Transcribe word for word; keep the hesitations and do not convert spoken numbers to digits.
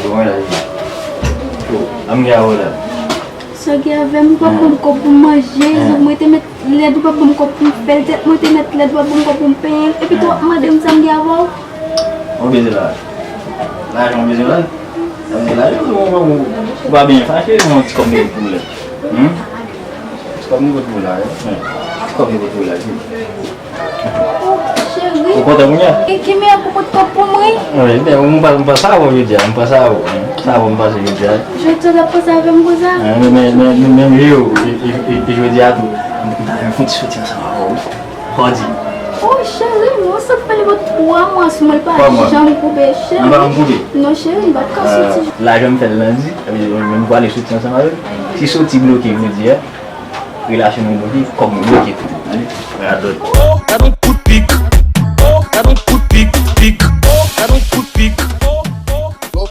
Bon, la, cho. Ann gen avè w la. Sa gen avè m, ou p ap ban m kòb pou m manje, zòt mwen te mèt lèd, ou p ap ban m kòb pou m fè l, tèt mwen te mèt lèd, ou p ap ban m kòb pou m penyen l, epi tou w ap mande m sa m gen avè w. Ou bezwen la. Lajan ou bezwen la. Sa vle di lajan, ou pa byen fache, yon ti kòb mwen pou lè. Hmm? Ti kòb mwen pou la, wi. Ti kòb mwen pou la, wi. Cheri. Ou kontan kounye a? E ki men pou pot kòb pou mwen? Wi, men m pa, m pa sa avè w jodi a, m pa sa avè w, m pa sa avè w, m pase jodi a. Jodi a w ap pase avè m konsa? Men, men, men, men, men, yo, e, e, e, e jodi a tou, m ta renmen fè yon ti soti ansanm avè w. Kòdi. Oh, cheri, non, sa fè li gen twa mwa sou mwen, li pa janm koupe, cheri. An pa janm koupe? Non, cheri, m pa ka soti. Lajan m fè l nan di, sa vle di, m pral soti ansanm avè l. Si soti bloke jodi a, relasyon nou bloke, kòb nou bloke tou. Radòt. Gad yon